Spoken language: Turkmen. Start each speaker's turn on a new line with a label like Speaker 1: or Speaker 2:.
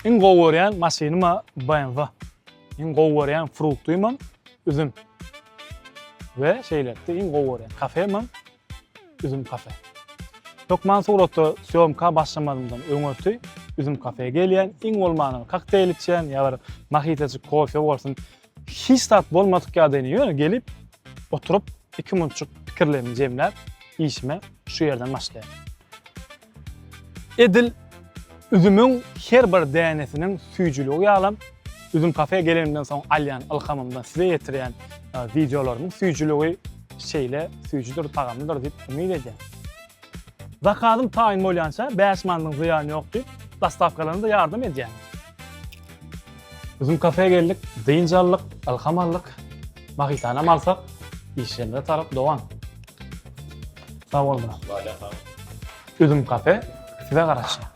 Speaker 1: Iň gowy görýän maşynym-a BMW. Iň gowy görýän fruktymam üzüm. We şeýlelikde iň gowy görýän kafemem Üzüm kafe. Hökman suratda sýomka başlamazymdan öňürti Üzüm kafeýe gelýän, iň bolmanda kokteýl içýän ýa bir mahitajyk kofe bolsun. Hiç zat bolmadyk ýagdaýynda ýöne gelip oturyp iki munçuk pikirlerimi jemläp işime şu ýerden başlaýan. Edil üzümiň her bir dänesiniň süýjüligi ýalam Üzüm kafe gelenimden soň alýan ylhamymdan size ýetirýän wideolarymyň süýjüligi şeýle süýjüdir, tagamlydyr diýip umyt edýän. Zakazym taýyn bolýança 5 manadyň zyýany ýok diýip, dostawkalarynda ýardam edýän. Üzüm kafe geldik, dynç aldyk, ylham aldyk. Mahitanam alsak, işlerimize tarap dowam. Sag bol brat. Üzüm kafe size garaşýar.